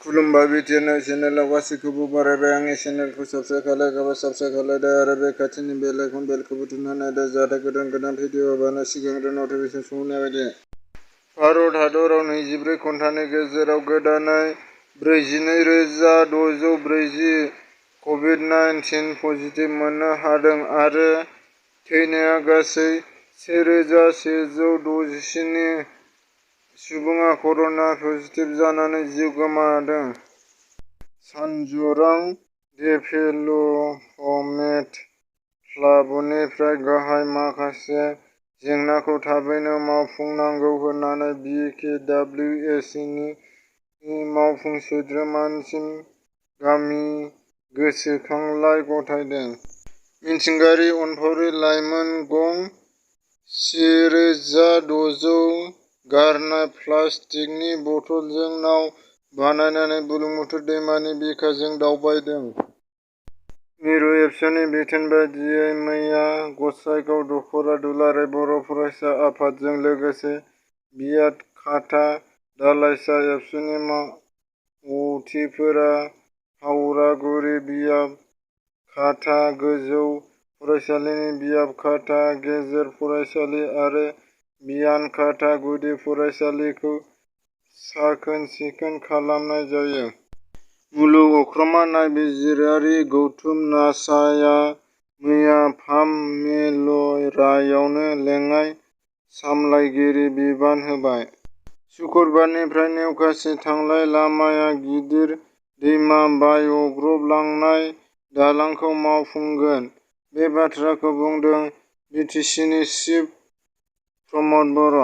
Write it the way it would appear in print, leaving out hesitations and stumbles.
खुलुमबाय BTN चेनेलाव गासैखौबो बरायबाय। आंनि चेनेलखौ साबस्क्राइब खालामोबा साबस्क्राइब खालामदो आरो बे खाथिनि बेल आइकन बेलखौबो थुना नायदो जाहाथे गोदान भिडिअ हगारनाय सिगांनो नटिफिकेसन सौहैनाय बायदि। भारत हादराव 24 घन्टानि गेजेराव गोदानै 42,640 कभिड-19 पजिटिभ मोननो हादों आरो थैनाया गासै 1,167 सुबुङा कर'ना पजिटिभ जानानै जिउ गोमादों। सानजौरां डेभेलपमेन्ट क्लाबनिफ्राय गाहाय माखासे जेंनाखौ थाबैनो मावफुंनांगौ होननानै BKWSनि मावफुं सोद्रोमासिम गोसोखांलाइ गथायदों। मिथिंगायारि अनफावरि लाइमोन गं 1,600 गारनाय प्लास्टिकनि बथलजों नाव बानायनानै बुरलुंबुथुर दैमानि बिखाजों दावबायदों। मिरु एबसुनि बिथोन बायदियै मैया गसाइगाव दख'रा दुलाराय बर' फरायसा आफादजों लोगोसे बियाद खाथा दालाइसा एबसुनि मावथिफोरा फावरागुरि बियाब खाथा गोजौ फरायसालिनि बियाब खाथा गेजेर फरायसालि आरो बियानखाथा गुदि फरायसालिखौ साखोन-सिखोन खालामनाय जायो। मुलुग अख्रांमा नायबिजिरारि गौथुम नासाया मैया पाममेलरायावनो लेङाइ सामलायगिरि बिबान होबाय। सुक्रुबारनिफ्राय निउकासि थांनाय लामाया गिदिर दैमा बायग्रबलांनाय दालांखौ मावफुंगोन। बे बाथ्राखौ बुंदों बिटिसिनि चिफ प्रमद बर'।